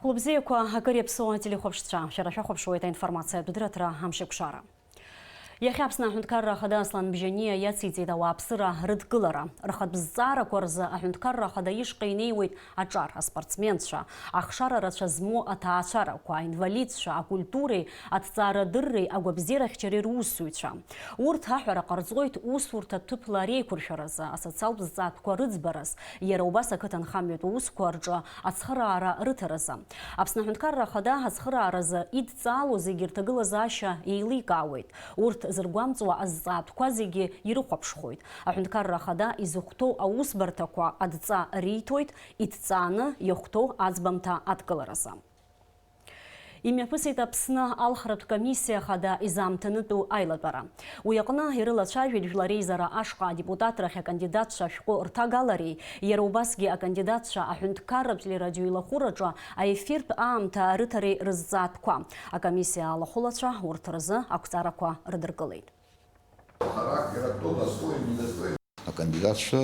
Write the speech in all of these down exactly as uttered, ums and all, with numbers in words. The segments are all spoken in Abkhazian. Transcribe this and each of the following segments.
Хәылбзиақәа, акыр иаԥсоу ателехәаԥшцәа, шәара шәахәаԥшуеит аинформациатә дырраҭара Амшеиқәшара. Иахьа Аԥсны аҳәынҭқарра ахада Аслан Бжьаниа иациҵеит ауааԥсыра рыдкылара. Рхатә зҵаарақәа рзы аҳәынҭқарра ахада ишҟа инеиуеит аҿар, аспортсменцәа, ахшара рацәа змоу аҭаацәарақәа, аинвалидцәа, акультуреи, аҭҵаарадырреи, агәабзиарахьчареи русзуҩцәа. Урҭ аҳәара ҟарҵоит усурҭа ҭыԥла реиқәыршәаразы, асоциалтә зҵаатәқәа рыӡбараз, иара убас ақыҭанхамҩатә усқәа рҿы ацхыраара рыҭаразы. Аԥсны аҳәынҭқарра ахада ацхырааразы идҵаало зегьы рҭагылазаашьа еиликаауеит. Урҭ зыргәамҵуа азҵаатәқәа зегьы ирыхәаԥшхоит. Аҳәынҭқарра ахада изыхәҭоу аусбарҭақәа адҵа риҭоит, идҵааны иахәҭоу аӡбамҭа адкыларазы. Имҩаԥысит Аԥсны алхратә комиссиа ахада изаамҭанытәу аилатәара. Уи аҟны ирылацәажәеит Жәлар Реизара ашҟа адепутатрахь акандидатцәа ашәҟәы рҭагалареи, иара убасгьы акандидатцәа аҳәынҭқарратә телерадиоилахәыраҿы аефиртә аамҭа рыҭареи рызҵаатәқәа. Акомиссиа алахәылацәа урҭ рзы ақәҵарақәа рыдыркылеит. Характера, кто достоин, недостоин. Акандидатцәа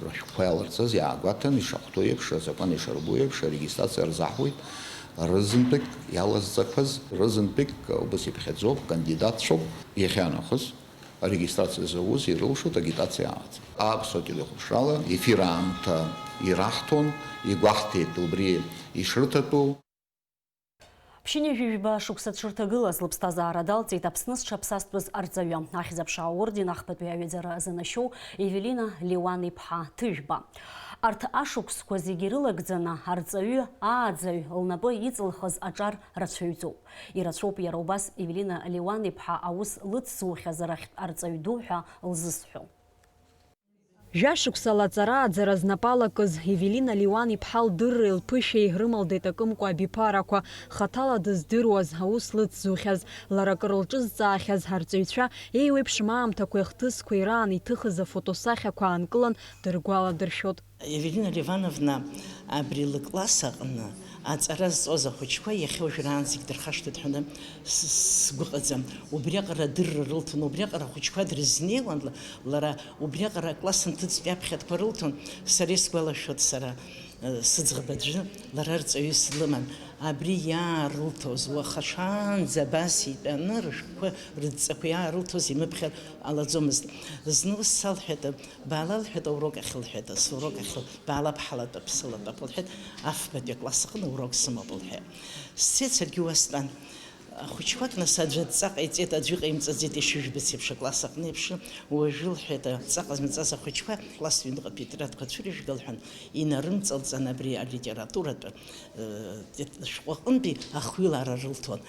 рышәҟәқәа иаларҵаз иаагәаҭан, ишахәҭоу еиԥш, азакәан ишарбоу еиԥш, арегистрациа рзаҳуеит. Рызынтәык иалазҵақәаз, рызынтәык убас иԥхьаӡоуп, кандидатцәоуп. Иахьанахыс арегистрациа зауз ирылшоит агитациа ааӡара. Аԥсуа телехәаԥшрала ефир аамҭа ираҳҭон, игәаҳҭеит убри ишрыҭатәу. Ԥшьынҩажәи жәба шықәса дшырҭагылаз, лыԥсҭазаара далҵит Аԥсны зҽаԥсазтәыз арҵаҩы, Ахьӡ-аԥша аорден ахԥатәи аҩаӡара занашьоу Евелина Леуан-иԥҳа Ҭыжәба. Арҭ ашықәсқәа зегьы ирылагӡаны, арҵаҩы, ааӡаҩ лнапы иҵылхыз аҿар рацәаҩӡоуп. Ирацәоуп иара убас Евелина Леуан-иԥҳа аус лыцзухьаз арахьтә арҵаҩ ду ҳәа лзызҳәо. Жәашықәса лаҵара-ааӡара знапы алакыз Евелина Леуан-иԥҳа лдырреи лԥышәеи рымал деиҭакымкәа абиԥарақәа, хаҭала дыздыруаз, аус лыцзухьаз, лара акыр лҿызҵаахьаз арҵаҩцәа еиуеиԥшым аамҭақәеи ахҭысқәеи раан иҭыхыз афотосахьақәа аанкылан дыргәаладыршәот. Евелина Левановна абри лыкласс аҟны аҵара зҵоз ахәыҷқәа иахьа уажәраанӡагь дырхашҭуеит ҳәа с-, сгәы ҟаӡам. Убриаҟара адырра рылҭон, убриаҟара ахәыҷқәа дрызнеиуан, ла-, лара убриаҟара акласс нҭыҵтәи аԥхьатәқәа рылҭон. Сара исгәалашәоит, сара, э, сыӡӷаб аӡәы лара рҵаҩыс длыман. Абри иаарылҭоз, уаха шаанӡа абас итәаны рышәҟәқәа, рыдҵақәа иаарылҭоз имыԥхьар ҟалаӡомызт. Зны ус салҳәеит, баала, лҳәеит, аурок ахь, лҳәеит, сурок ахь, баала, бҳалатәап, сылатәап, лҳәеит, афбатәи акласс аҟны урок сымоуп, лҳәеит. Сцеит, саргьы уа стәан. Ахәыҷқәак нас аӡәы адҵа ҟаиҵеит, аӡәы иҟаимҵаӡеит, ишыжәбац еиԥш, акласс аҟны еиԥш, уажәы, лҳәеит, адҵа ҟазмҵаз ахәыҷқәа, класстә ҩныҟа атетрадқәа цәырыжәга, лҳәан, инарымҵалҵан абри алитературатә, э, шәҟәы аҟынтәи ахҩылара рылҭон.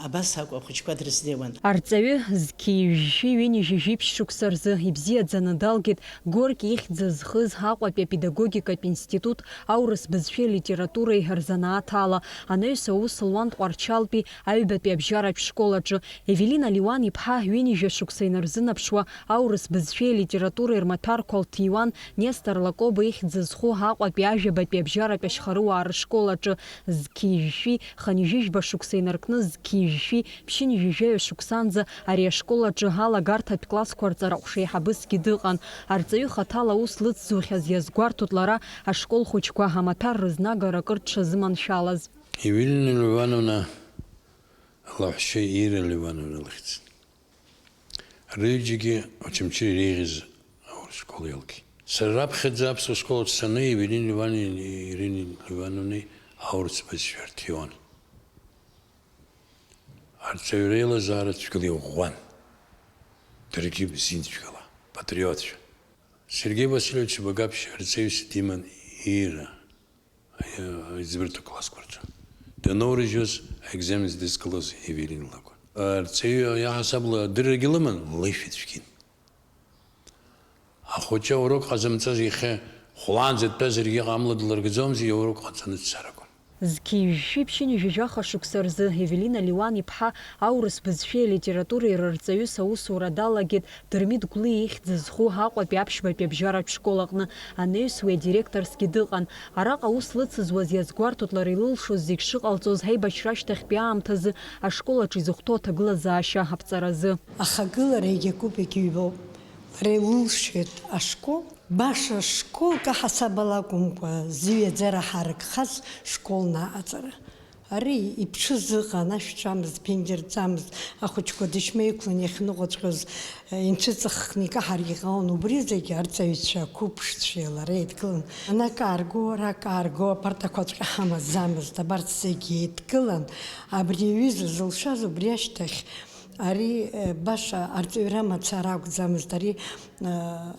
Абас акәу ахәыҷқәа дрызнеиуан. Арҵаҩы зқьи жәшәи ҩынҩажәи жәиԥшь шықәса рзы ибзиаӡаны далгеит Горки ихьӡ зхыз Аҟәатәи апедагогикатә институт аурыс бызшәеи алитературеи рзанааҭ ала, анаҩс аус луан Тҟәарчалтәи аҩбатәи абжьаратә школ аҿы. Евелина Леуан-иԥҳа ҩынҩажәа шықәса инарзынаԥшуа аурыс бызшәеи алитературеи рмаҭәарқәа лҭиуан Нестор Лакоба ихьӡ зху Аҟәатәи ажәабатәи абжьаратә ашьхарыуаа рышкол аҿы. Зқьи жәшәи хынҩажәи жәба шықәса инаркны зқьи жәшәи ԥшьынҩажәи жәаҩа шықәсанӡа ари ашкол аҿы алагарҭатә классқәа рҵара ҟәшеиҳабысгьы дыҟан. Арҵаҩы хаҭала аус лыцзухьаз иазгәарҭоит лара ашкол хәыҷқәа амаҭәар рызнагара акыр дшазыманшәалаз. Евелина Левановна лаҳәшьа Ира Левановна лыхьӡ. Рҩыџьагьы Очамчыра иреиӷьыз аурыс школ иалгеит. Сара раԥхьаӡа аԥсуа школ аҿы сцаны Евелина Иван-, Ирина Ивановнеи аурыс бызшәа рҭиуан. Арҵаҩра еилазаара цәгьала иӷәӷәан. Даргьы бзиан цәгьала, патриотцәа. Сергеи Васильевич Багаԥшь арҵаҩыс диман Ира. Аиҵбырҭа классқәа рҿы даноурыжьуаз, аекзамен зыдызкылоз Евелина лакәын. Арҵаҩы иаҳасабала адыррагьы лыман, лышәа цәгьан. Ахәыҷы аурок ҟаҵамҵаз иахьа хәлаанӡа дтәазаргьы ҟамла длыргӡомзи, аурок ҟаҵаны дцар акәын. Зқьи жәшәи ԥшьынҩажәи жәаха шықәса рзы Евелина Леуан-иԥҳа аурыс бызшәеи алитературеи рырҵаҩыс аусура далагеит Дырмит Гәлиа ихьӡ зху Аҟәатәи аԥшьбатәи абжьаратә школ аҟны. Анаҩс уи адиректорсгьы дыҟан. Араҟа аус лыцызуаз иазгәарҭоит лара илылшоз зегь шыҟалҵоз аибашьра ашьҭахьтәи аамҭазы ашкол аҿы изыхәҭоу аҭагылазаашьа аԥҵаразы. Ахагылара егьакуп, егьыҩбоуп. Реилылшеит ашкол, баша школк аҳасабала акәымкәа, зҩаӡара ҳаракхаз школна аҟаҵара. Ари иԥҽыз ыҟан, ашә ҵамызт, ԥенџьыр ҵамызт, ахәыҷқәа дышьмеиқәлан иахьныҟәаҵәҟьоз, инцәыҵыххны икаҳаргьы ҟалон, убри зегь арҵаҩцәа ақәыԥшцәеи лара еидкылан. Ана каарго, ара каарго, апартақәаҵәҟьа ҳамаӡамызт, абарҭ зегь еидкылан, абри аҩыза зылшаз убри ашьҭахь, ари, э, баша арҵаҩра мацара акәӡамызт, ари, э,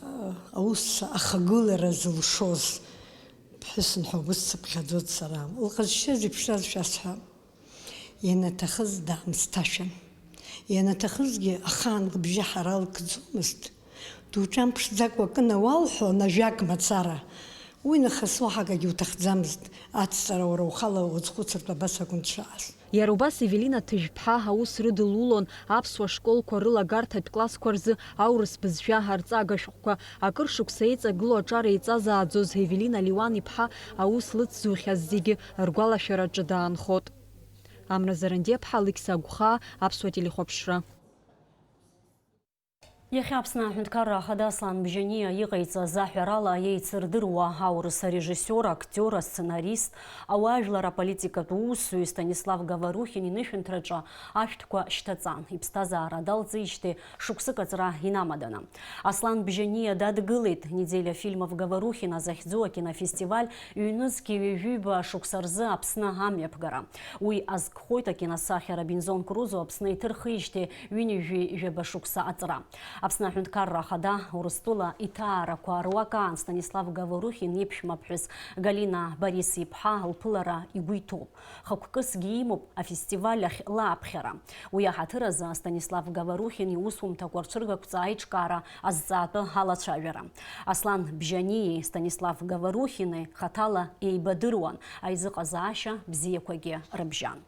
аус ахагылара зылшоз. Ԥҳәысын ҳәа угәы сцыԥхьаӡоит сара. Лҟазшьа зеиԥшраз шәасҳәап. Ианаҭахыз даамысҭашәан. Ианаҭахызгьы ахаан лыбжьы ҳара лкӡомызт. Дуҿамԥшӡакәа акы науалҳәон ажәак мацара. Уи нахыс уаҳа акагьы уҭахӡамызт. Ацҵара уара ухала уазхәыцыртә абас акәын дшыҟаз. Иара убас Евелина Ҭыжәԥҳа аус рыдылулон аԥсуа школқәа рылагарҭатә классқәа рзы аурыс бызшәа арҵага шәҟәқәа. Акыр шықәса еиҵагылоу аҿар еиҵазааӡоз Евелина Леуан-иԥҳа аус лыцзухьаз зегьы ргәалашәараҿы даанхот. Амра Зарандиа-ԥҳа, Алықьса Агәхаа, Аԥсуа телехәаԥшра. Иахьа Аԥсны аҳәынҭқарра ахада Аслан Бжьаниа иҟаиҵаз аҳәарала, еицырдыруа аурыс арежиссиор, актиор, асценарист, ауаажәлар аполитикатә усзуҩ Станислав Говорухин инышәынҭраҿы ашәҭқәа шьҭаҵан, иԥсҭазаара далҵижьҭеи шықәсык аҵра инамаданы. Аслан Бжьаниа дадгылеит Неделя фильмов Говорухина захьӡу акинофестиваль ҩнызқьи ҩажәиба шықәса рзы Аԥсны амҩаԥгара. Уи азкхоит акиносахьа Робинзон Крузо Аԥсны иҭырхижьҭеи ҩынҩажәи жәаба шықәса аҵра. Аԥсны аҳәынҭқарра ахада Урыстәыла иҭаарақәа руак аан Станислав Говорухин иԥшәма ԥҳәыс Галина Борис-иԥҳа лԥылара игәы иҭоуп. Хықәкысгьы имоуп афестиваль ахь лааԥхьара. Уи аҳаҭыр азы Станислав Говорухин иусумҭақәа рцәыргақәҵа аиҿкаара азҵаатәы алацәажәара. Аслан Бжьаниеи Станислав Говорухини хаҭала еибадыруан, аизыҟазаашьа бзиақәагьы рыбжьан.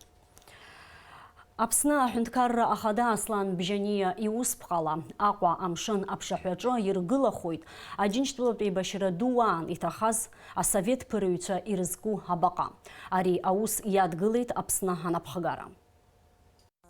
Аԥсны аҳәынҭқарра ахада Аслан Бжьаниа иусԥҟала Аҟәа амшын аԥшаҳәаҿы иргылахоит Аџьынџьтәылатә еибашьра ду аан иҭахаз асовет ԥырҩцәа ирызку абаҟа. Ари аус иадгылеит Аԥсны анапхгара.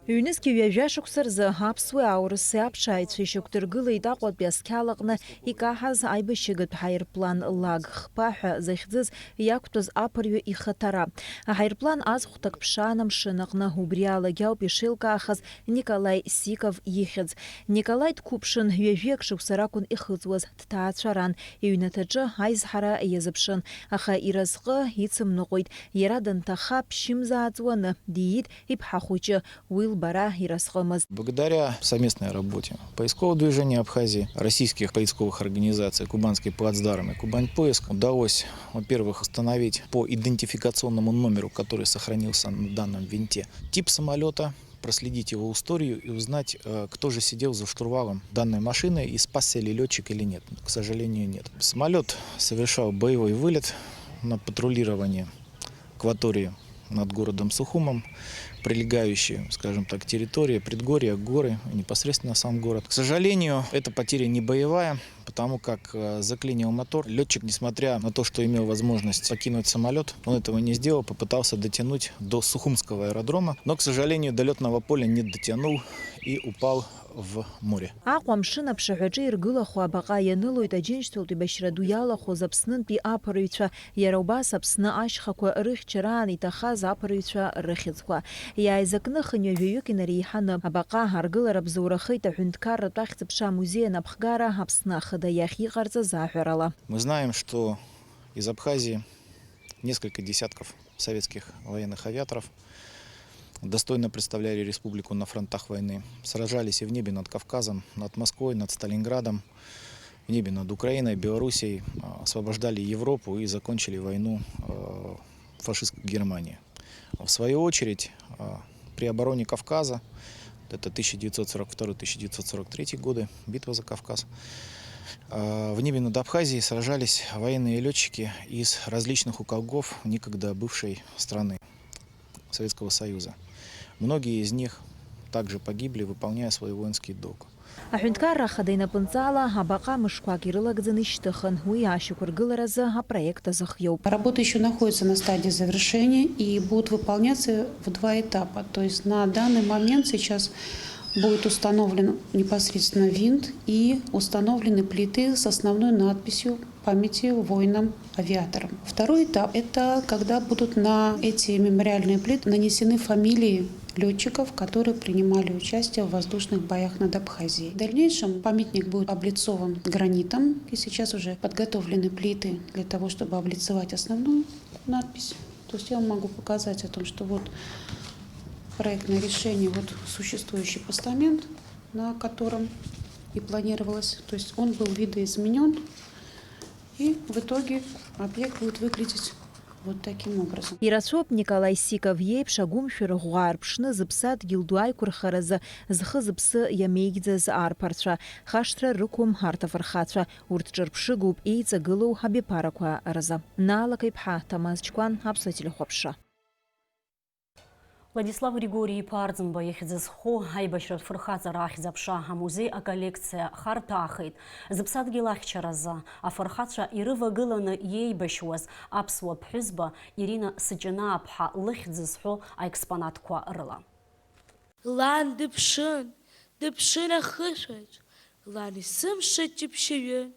Ҩнызқьи ҩажәа шықәса рзы аԥсуеи аурыси аԥшааҩцәа ишьақәдыргылеит Аҟәатәи асқьалаҟны икаҳаз аибашьыгатә ҳаирплан Лаг хԥа ҳәа захьӡыз иақәтәаз аԥырҩы ихаҭара. Аҳаирплан азхәҭак ԥшаан амшын аҟны, убри алагьы ауп ишеилкаахаз Николаи Сиков ихьӡ. Николаи дқәыԥшын, ҩажәиак шықәса ракәын ихыҵуаз, дҭаацәаран, иҩнаҭаҿы аизҳара иазыԥшын, аха иразҟы ицымныҟәеит. Иара данҭаха, ԥшьымза ааҵуаны диит иԥҳа хәыҷы, уи лбара иразҟымызт. Благодаря совместной работе поискового движения Абхазии, российских поисковых организаций «Кубанский плацдарм» и «Кубань поиск» удалось, во-первых, установить по идентификационному номеру, который сохранился на данном винте, тип самолета, проследить его историю и узнать, э, кто же сидел за штурвалом данной машины и спасся ли летчик или нет. К сожалению, нет. Самолет совершал боевой вылет на патрулирование акватории над городом Сухумом, прилегающие, скажем так, территории, предгорья, горы, непосредственно сам город. К сожалению, эта потеря не боевая, потому как, э, заклинил мотор. Летчик, несмотря на то, что имел возможность покинуть самолет, он этого не сделал, попытался дотянуть до Сухумского аэродрома, но, к сожалению, до лётного поля не дотянул и упал в море. Аҟәа амшын аԥшаҳәаҿы иргылахо абаҟа ианылоит Аџьынџьтәылатә еибашьра ду иалахәыз Аԥснынтәи аԥырҩцәа, иара убас Аԥсны ашьхақәа рыхьчараан иҭахаз аԥырҩцәа рыхьӡқәа. Иааизакны хынҩажәаҩык инареиҳаны абаҟа аргылара бзоурахеит аҳәынҭқарратә ахьӡ-аԥша амузеи анапхгара Аԥсны ахада иахь иҟарҵаз аҳәарала. Мы знаем, что из Абхазии несколько десятков советских военных авиаторов достойно представляли республику на фронтах войны. Сражались и в небе над Кавказом, над Москвой, над Сталинградом, в небе над Украиной, Белоруссией, а, освобождали Европу и закончили войну, э, фашистской Германии. В свою очередь, а, при обороне Кавказа, это тысяча девятьсот сорок второй, тысяча девятьсот сорок третий годы, битва за Кавказ, а, в небе над Абхазией сражались военные летчики из различных уголков некогда бывшей страны Советского Союза. Многие из них также погибли, выполняя свой воинский долг. Аҳәынҭқарра ахада инапынҵала абаҟа мышқәак ирылагӡаны ишьҭыхын, уи ашьақәыргыларазы апроект азыхиоуп. Работы ещё находятся на стадии завершения и будут выполняться в два этапа. То есть на данный момент сейчас Будет установлен непосредственно винт и установлены плиты с основной надписью «Памяти воинам-авиаторам». Второй этап — это когда будут на эти мемориальные плиты нанесены фамилии летчиков, которые принимали участие в воздушных боях над Абхазией. В дальнейшем памятник будет облицован гранитом, и сейчас уже подготовлены плиты для того, чтобы облицевать основную надпись. То есть я вам могу показать о том, что вот проектное решение, вот существующий постамент, на котором и планировалось. То есть он был видоизменен, и в итоге объект будет выглядеть вот таким образом. Ирацәоуп Николаи Сиков иеиԥш агәымшәара ӷәӷәа аарԥшны зыԥсадгьыл ду аиқәырхаразы зхы-зыԥсы иамеигӡаз арԥарцәа. Хашҭра рықәым арҭ афырхацәа. Урҭ ҿырԥшыгоуп еиҵагылоу абиԥарақәа рзы. Наала Қаиԥҳа, Ҭамаз Чкәан, Аԥсуа телехәаԥшра. Владислав Григори-иԥа Арӡынба ихьӡ зху аибашьратә фырхаҵара ахьӡ-аԥша амузеи аколлекциа харҭәаахеит зыԥсадгьыл ахьчаразы афырхацәа ирывагыланы иеибашьуаз аԥсуа ԥҳәызба Ирина Сыҷанаа-ԥҳа лыхьӡ зҳәо аекспонатқәа рыла. Лан дыԥшын, дыԥшын ахышәаҿ, лан есымша ҷыԥшьаҩын.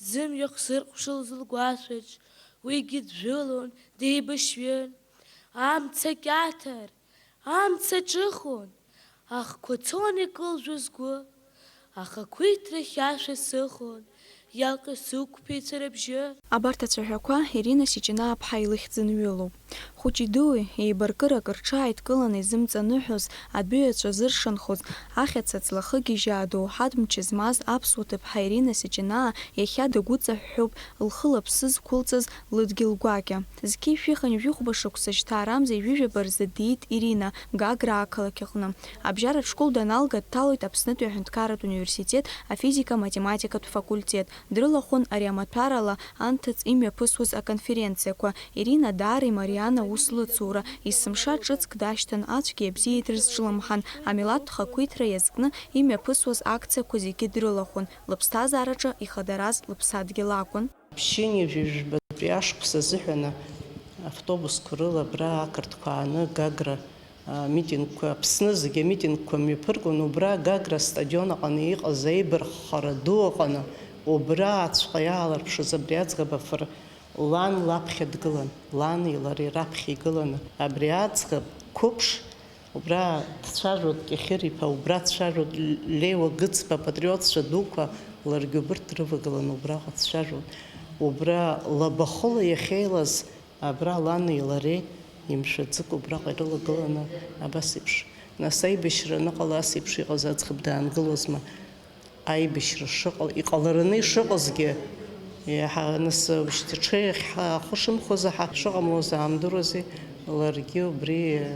Зымҩахь сырҟәшылоз лгәашәаҿ, уигьы джәылон, деибашьҩын. Амца кьаҭар, амца ҿыхон, ахқәа цон икылжәо сгәы. Аха ақәиҭрахь ашәа сыхон, иалҟьо сықәԥеицәа рыбжьы. Абарҭ ацәаҳәақәа Ирина Сиҷанаа-ԥҳа илыхьӡын ҩылоуп. Хәыҷи-дуи еибаркырак рҽааидкыланы изымҵаныҳәоз, адәы иаҵәа зыршанхоз, ахьаца ҵлахы гьежьаа доуҳатә мчы змаз аԥсуа ҭыԥҳа Ирина Сиҷанаа иахьа дагәыҵаҳәҳәоуп лхы-лыԥсы зқәылҵаз лыдгьыл гәакьа. Зқьи жәшәи хынҩажәи хәба шықәса жьҭаарамза ҩажәижәаба рзы диит Ирина, Гагра ақалақь аҟны. Абжьаратә школ даналга, дҭалоит Аԥснытәи аҳәынҭқарратә университет афизика-математикатә факультет. Дрылахәын ари амаҭәарала анҭыҵ имҩаԥысуаз аконференциақәа. Ирина даара имариан аус лыцура, есымша ҿыцк дашьҭан, ацәгьеи абзиеи дрызҿлымҳан, амилаҭтә хақәиҭра иазкны имҩаԥысуаз акциақәа зегьы дрылахәын, лыԥсҭазаараҿы ихадараз лыԥсадгьыл акәын. Ԥшьынҩажәи жәбатәи ашықәс азыҳәаны автобусқәа рыла абра ақырҭқәа ааны Гагра амитингқәа, Аԥсны зегьы амитингқәа мҩаԥыргон, убра Гагра астадион аҟаны иҟаз аибарххара ду аҟаны, убраҵәҟьа иаалырԥшыз абри аӡӷаб афыр лан лаԥхьа дгылан, лани лареи раԥхьа игыланы. Абри аӡӷаб қәыԥш убра дцәажәоит Кьахьыр-иԥа, убра дцәажәоит Леуа Гыцба, апатриотцәа дуқәа, ларгьы убырҭ дрывагыланы убраҟа дцәажәон. Убра лабахәыла иахьеилаз абра лани лареи имшәаӡык убраҟа ирылагыланы абас еиԥш. Нас аибашьра аныҟала ас еиԥш иҟаз аӡӷаб даангылозма? Аибашьра шыҟала, иҟалараны ишыҟазгьы, иаҳа нас шьҭа ҽеи ахьҳа-, ахы шымхоз аҳа-, шыҟамлоз аамдыруази, ларгьы убри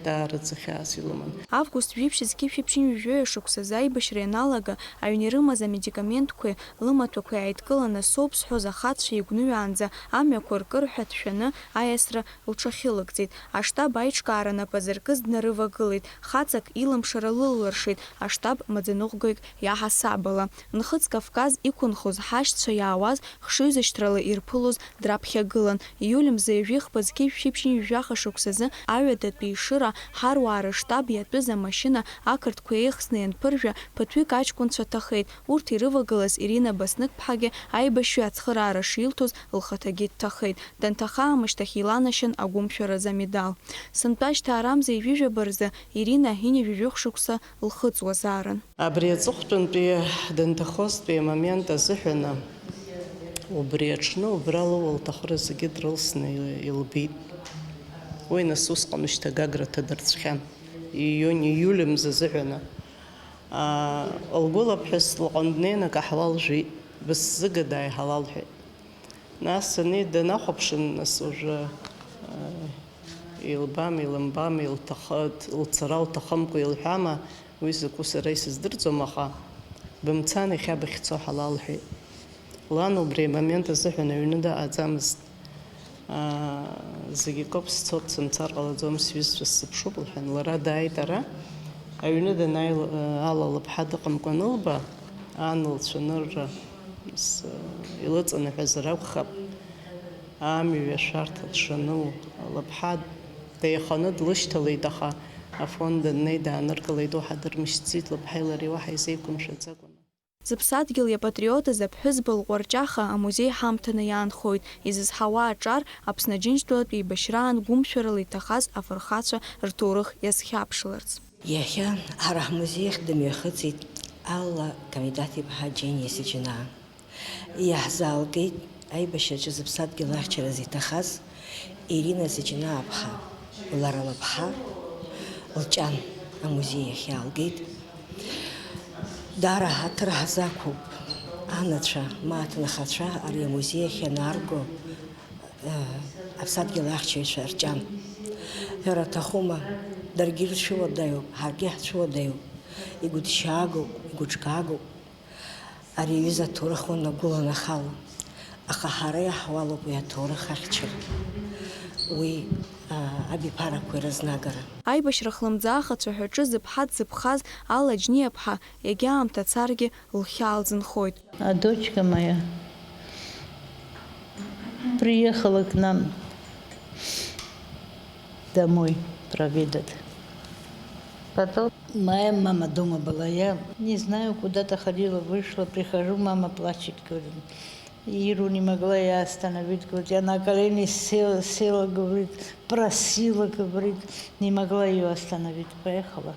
даараӡа хьаас илыман. Август жәиԥшь зқьи жәшәи ԥшьынҩажәи жәаҩа шықәсазы аибашьра ианалага, аҩн ирымаз амедикаментқәеи лымаҭәақәеи ааидкыланы, соуп зҳәоз ахацәа игәныҩаанӡа амҩақәа ркыр ҳәа дшәаны аиасра лҽахьылыгӡеит. Аштаб аиҿкаара нап азыркыз днарывагылеит, хаҵак илымшара лыллыршеит, аштаб маӡаныҟәгаҩык иаҳасабала. Нхыҵ Кавказ иқәынхоз ҳашьцәа иаауаз, хшыҩзышьҭрала ирԥылоз драԥхьагылан. Ииуль мза ҩажәи хԥа зқьи жәшәи ԥшьынҩажәи жәаха шықәсазы аҩадатәи Ешыра ҳаруаа рыштаб иатәыз амашьына ақырҭқәа еихсны ианԥыржәа, ԥыҭҩык аҷкәынцәа ҭахеит. Урҭ ирывагылаз Ирина Баснык-ԥҳагьы аибашьҩы ацхыраара шилҭоз лхаҭагьы дҭахеит. Данҭаха аамышьҭахь иланашьан агәымшәаразы амедал. Сынтәа жьҭаарамза ҩажәижәаба рзы Ирина ҩынҩажәижәохә шықәса лхыҵуазаарын. Абри аҵыхәтәантәи данҭахозтәи амомент азыҳәаны, убри аҽны убра лыуа лҭахыра зегьы дрылсны илбеит. Уи нас усҟан шьҭа Гагра ҭадырцәхьан. Июнь, ииуль мза азыҳәаны. Аа, лгәылаԥҳәыс лҟны днеины акаҳуа лжәит, бысзыгада аиҳа лалҳәеит. Нас ани данахәаԥшын, нас уажәы, аа, илбама, илымбама, илҭахы-, лцара лҭахымкәа илҳәама, уи закәу сара исыздырӡом, аха бымцан иахьа бахьцо ҳәа лалҳәеит. Лан убри амомент азыҳәан аҩны дыҟаӡамызт. Аа, зегь акоуп, сцоит, сымцар ҟалаӡом, сҩызцәа сзыԥшуп, лҳәан, лара дааит ара. Аҩны данааи, ала лыԥҳа дыҟамкәа анылба, ан лцәанырра с-, илыҵанаҳәазар акәхап, амҩа ашәарҭа дшану, лыԥҳа деиханы длышьҭалеит, аха Афон даннеи дааныркылеит, уаҳа дырмышьҭӡеит лыԥҳаи лареи уаҳа изеиқәымшәаӡакәаны. Зыԥсадгьыл иапатриотыз аԥҳәызба лҟәарҷаха амузеи ҳамҭаны иаанхоит, изызҳауа аҿар Аԥсны Аџьынџьтәылатә еибашьраан гәымшәарала иҭахаз афырхацәа рҭоурых иазхьаԥшларц. Иахьа ҳара ҳмузеи ахь дымҩахыҵит Алла Камидаҭ-иԥҳа Џьениа Сиҷынаа. Иаҳзаалгеит аибашьраҿы зыԥсадгьыл ахьчараз иҭахаз Ирина Сиҷынааԥҳа, лара лыԥҳа, лҷан амузеи ахь иаалгеит. Даара ҳаҭыр ҳзақәуп анацәа, ма аҭынхацәа ари амузеи ахь ианаарго, э, аԥсадгьыл ахьчаҩцәа рҷан. Ҳәара аҭахума, даргьы ирцәыуадаҩуп, ҳаргьы ҳцәыуадаҩуп, игәыҭшьаагоуп, игәыҿкаагоуп. Ари аҩыза аҭоурых уанагәыланахала, аха ҳара иаҳуалуп уи аҭоурых ахьчара, уи, а, абиԥарақәа ирызнагара. Аибашьра хлымӡаах ацәаҳәаҿы зыԥҳа дзыԥхаз Алла Џьниаԥҳа, егьа аамҭа царгьы, лхьаа лзынхоит. А дочка моя приехала к нам домой проведать. Потом моя мама дома была. Я не знаю, куда-то ходила, вышла, прихожу, мама плачет, говорит. Иру не могла я остановить, говорит. Я на колени села, села, говорит, просила, говорит, не могла ее остановить. Поехала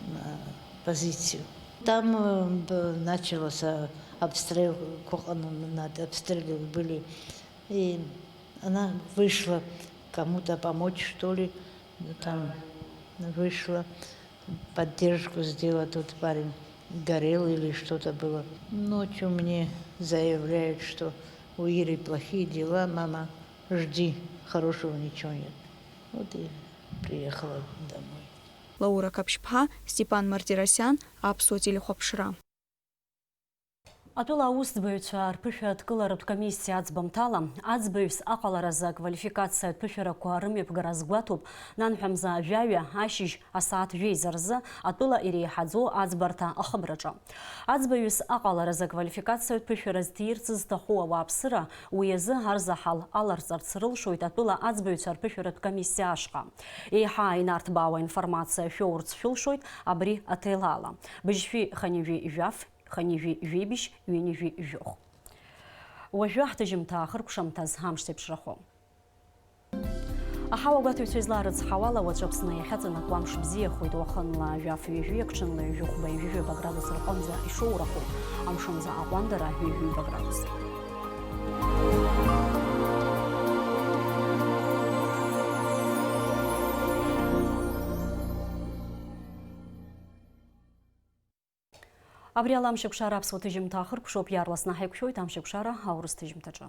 на позицию. Там, э, б-, начался обстрел, Коканов над-, обстреливали были. И она вышла кому-то помочь, что ли. Ну, там вышла, поддержку сделала, тот парень горел или что-то было. Ночью мне заявляют, что у Иры плохие дела, мама, жди, хорошего ничего нет. Вот и приехала домой. Лаура Каԥшьԥҳа, Степан Мартиросиан, Аԥсуа телехәаԥшра. Атәыла аусӡбаҩцәа рԥышәа адкыларатә комиссиа аӡбамҭала, аӡбаҩыс аҟаларазы аквалификациатә ԥышәарақәа рымҩаԥгара азгәаҭоуп, нанҳәа мза жәаҩа ашьыжь асааҭ жәеиза рзы атәыла иреиҳаӡоу аӡбарҭа ахыбраҿы. Аӡбаҩыс аҟаларазы аквалификациатә ԥышәара зҭирц зҭаху ауааԥсыра уи азы арзаҳал аларҵарц рылшоит атәыла аӡбаҩцәа рԥышәаратә комиссиа ашҟа. Еиҳа инарҭбаауа информациа шәоурц шәылшоит абри аҭелала. Быжьшәи хынҩажәи жәаф, хынҩажәи жәибжь, ҩынҩажәи жәохә. Уажәы ҳҭыжьымҭа ахыркәшамҭаз амш зеиԥшрахо. Аҳауа гәаҭаҩцәа излаарыцҳауала, уаҵәы Аԥсны иахьаҵанакуа амш бзиахоит, уахынла жәаф ҩажәи, ҽынла ҩажәи хәба, ҩажәи жәаба градус рҟынӡа ишоурахо, амшынӡы аҟәандара ҩажәи ҩба градус. Абри ала амшьакәшара аԥсуа ҭыжьымҭа ахыркәшоуп, иаарласны ҳаиқәшәоит амшьакәшара аурыс ҭыжьымҭаҿы.